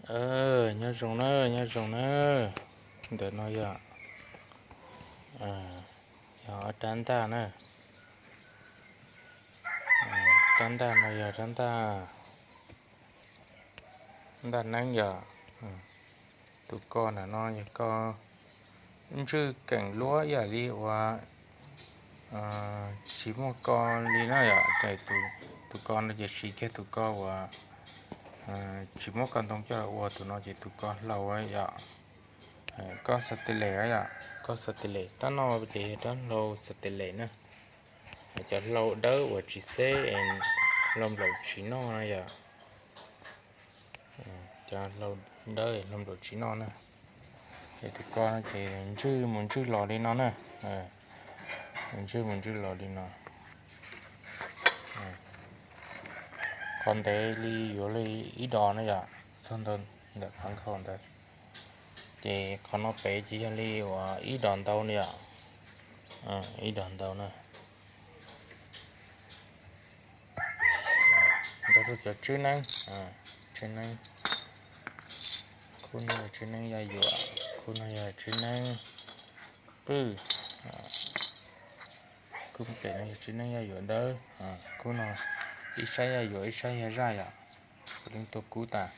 Nyob zoo na, nyob zoo na. Ntawm no yog, yog ob rab ntaj na. Rab ntaj no yog rab ntaj, ntaj neeb yom. Tus ko ntawm no yog ko ntswj keem luab ib yam li uas tsis muaj ko li na yom. Tus ko no ces siv kiag tus ko uas tsis muab ko ntoo coj los ua, tus no ces tus ko hlau yom. Ko xas tes les yom, ko xas tes les. Rab no ces yog rab hlau xas tes les na. Cov hlau dawb uas tsis xeb, hlau nplaum tsis noj na yom. Cov hlau dawb hlau nplaum tsis noj na. Es tus ko no ces ntswj mus ntswj los li no na. Ntswj mus ntswj los li no. Qhov ntev li yuav li ib dos na yom, txog ntawm qhov nkhaus ntawd. Ces qhov no pem ces yog li uas ib dos ntau na yom. Ib dos ntau na. Nrog rau cov tswb neeb, tswb neeb. Khub no yog tswb neeb yaj yuam, khub no yog tswb neeb qwj, khub pem no yog tswb neeb yaj yuam dawb. Khub no ib sab yaj yuam ib sab yog zaj yom. Kuv leej tuaj kub tas.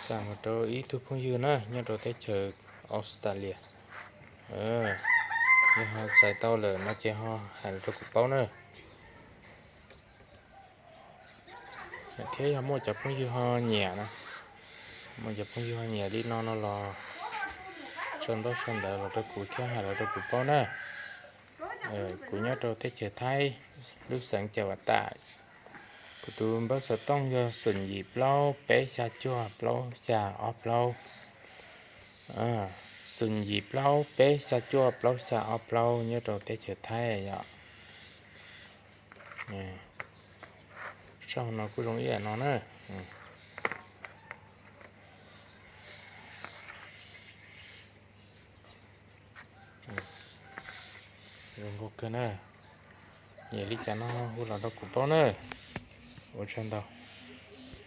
Xa mus rau ib tug phooj ywg na nyob rau teb chaws Australia. Yog ho xaiv tau lawm no ces ho hais los rau kuv paub na. Thiab yog muaj cov phooj ywg ho nyiam na, muaj cov phooj ywg ho nyiam li no no los sau ntaub sau ntawv los rau kuv thiab hais los rau kuv paub na. Kuv nyob rau teb chaws Thaib, lub xeev Cam Vam Tam. Kuv tus npawb xov tooj yog xoom yim plaub peb xya cuaj plaub xya ob plaub. Xoom yim plaub peb xya cuaj plaub xya ob plaub nyob rau teb chaws Thaib yom. Sab hauv no kuj zoo ib yam no na. Zoo nkauj kawg na. Nyiam li cas no hu los rau kuv paub na. Ua tsaug ntau.